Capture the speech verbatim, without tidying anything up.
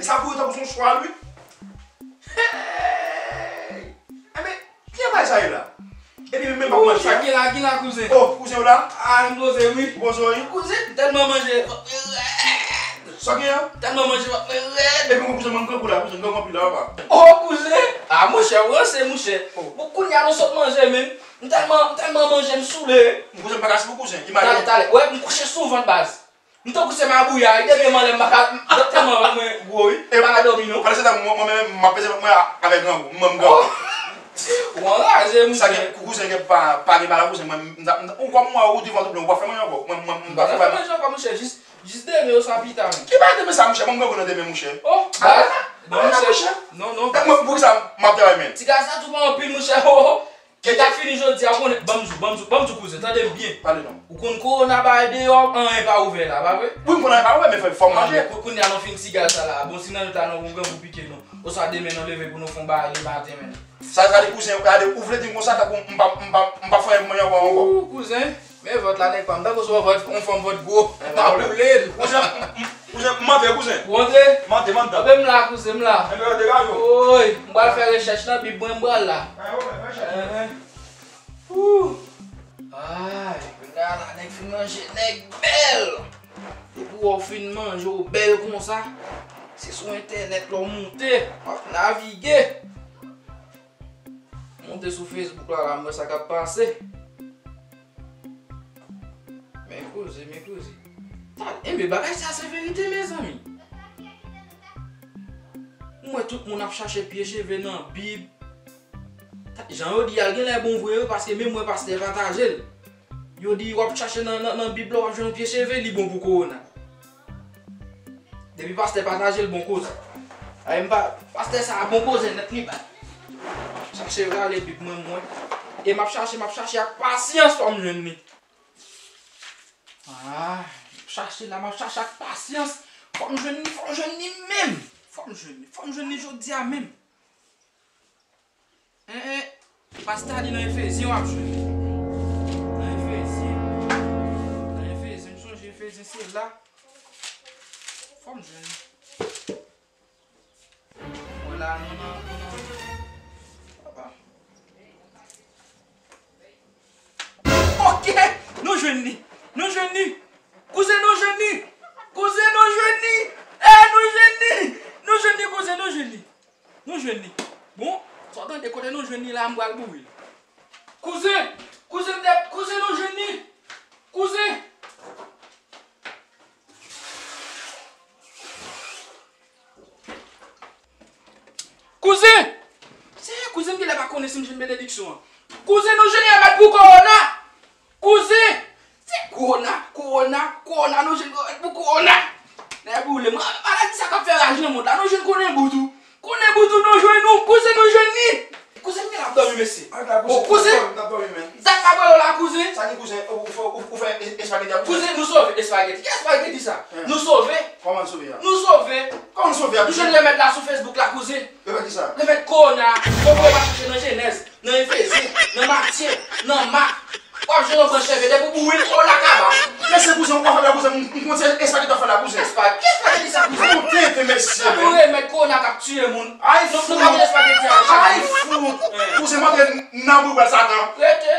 Sa voye tankou se yon chwal, wi. Hey! Enben, kijan bagay sa ye la? Epi menm pa manje. Sa ki la, ki la, kouzen? Oh, kouzen w la? Ah, m poze, wi. Ou poze, wi? Kouzen, m tèlman manje, vant mwen rèd. Sa gen an? Tèlman manje, vant mwen rèd. Epi mwen, kouzen, mwen grangou la, kouzen, m grangou anpil la, papa. Oh, kouzen! Ah, monchè, ou ranse, monchè. Oh. Bon, kounye a nou sot manje, menm. M tèlman, m tèlman manje, m soule. Kouzen, m pa ka sou kouzen. Talè, talè. Wè, m kouche sou vant, baz. M tankou se mabouya, wi, depi m anlè m pa ka, m tèlman vant mwen gwo, wi. E m pa ka dòmi, non. Pandan se tan, mwen, mwen menm, m ap peze vant mwen a-, avèk grangou. Mwen menm grangou. Ou anraje, monchè. Sa gen, kou-, kouzen gen pa, pa gen bagay, kouzen, mwen, m, m, ou kòm mwen, ou di vant ou plen, ou pa fè manje ankò. Mwen, mwen, m pa fè manje ankò, monchè, jis, jis demen, oswa pita, menm. Ki bagay demen sa, monchè? Mwen grangou nan demen, monchè. Oh, ah, non, monchè. Non, non, mwen, poukisa m ap travay, menm? Ti gaz la tou pa anpil, monchè, oh, oh. Ki ta fini jodi a, ou konnen, ban m di w, ban m di w, ban m di w, kouzen, tande m byen. Pale non. Ou konn kowona bay deyò, anyen pa ouvè la, pa vre? Wi, m konn anyen pa ouvè, men fò, fò m manje. Ah, men kou-, kounye a nou fin ti gaz sa la. Bon, si nan leta nou, ou gen pou pike nou. Oswa demen nou leve pou nou fè yon bagay le maten menm. Sa, sa di kouzen, gade, ou vle di m konsa, tankou m pa, m pa, m pa fè anyen pou manje ankò. Ou, kouzen, men vant la, nèg pa m. Tankou se yon vant, yon fanm vant gwo. M ap boule l. Kouzen, m, m, Kouzen, m antre, kouzen. Ou antre? M antre, m antre. Antre m la, kouzen, m la. Enben, yo degaje w. Oy, m pral fè rechèch nan Bib mwen, m pral la. Enben, ou fè rechèch. Enben. Ooh. Ay, kounye a la, nèg fin manje, nèg bèl. Depi w wè w fin manje, w bèl konsa, se sou entènèt la w moute, w ap navige. Monte sou Facebook la, la, m wè sa k ap pase. Men koze, men koze. Ta, enben, bagay sa se verite, mezanmi. M wè tout moun ap chache pye cheve nan Bib. Ta, jan yo di a, l genlè bon vre, wi, paske menm mwen pastè pataje l. Yo di w ap chache nan, nan, nan Bib la, w ap jwenn yon pye cheve, li bon pou kowona. Depi pastè pataje l, bon koze. Ay, m pa, pastè sa a bon koze nèt, li bay. Chache rale Bib mwen, mwen. E m ap chache, m ap chache ak pasyans, fò m jwenn li. Ah, m ap chache la, m ap chache ak pasyans. Fò m jwenn li, fò m jwenn li menm. Fò m jwenn li, fò m jwenn li jodi a menm. En, en, pastè a di nan Efezyen w ap jwenn li. Nan Efezyen. Nan Efezyen, m sonje Efezyen se la. Fò m jwenn li. Mwen la, non, non, non, non. Papa. Ok! Nou jwenn li! Nou jwenn li! Kouzen, nou jwenn li! Kouzen, nou jwenn li! Eh, nou jwenn li! Nou jwenn li, kouzen, nou jwenn li! Nou jwenn li! Bon, sa w tande, kote nou jwenn li la, m pral boure l. Kouzen! Kouzen, m te, kouzen, nou jwenn li! Kouzen! Kouzen! Seyè, kouzen, m genlè pa konnen si m jwenn benediksyon an. Kouzen, nou jwenn remèd pou kowona! Kouzen! Se kowona, kowona, kowona, nou jwenn remèd pou kowona! Nèg boule, mwen, maladi sa k ap fè raj nan mond la, nou jwenn konnen bout ou. Konnen bout ou, nou jwenn ou, kouzen, nou jwenn li! Kouzen, m genlè ap dòmi, mesye. Ay, la, kouzen, oh, kouzen! M t ap dòmi, men. Zak la pran la, kouzen. Sa ki kouzen? Ou, ou fè, ou, ou fè es-, espageti a, kouzen? Kouzen, nou sove espageti. Ki espageti sa? Hein. Nou sove. Kòman n sove a? Nou sove. Kòman n sove a? Nou jwenn remèd la sou Facebook la, kouzen. Remèd ki sa? Remèd kowona. Ou pral chache nan Jenèz, nan Efezyen, nan Matye, nan Mak. W ap jwenn yon branch cheve depi w boure l, kowona kaba. Mesye, kouzen, ou konn fè la, kouzen, m, m konn se espageti w ap fè la, kouzen. Espa-, ki espageti sa, kouzen? Ou tenten, mesye, men. Ou remèd kowona k ap tiye moun. Ay, fout. Nou, nou ka manje espageti a, ay, fout. Hein. Kouzen, m antre nan boubal Satan. Rete.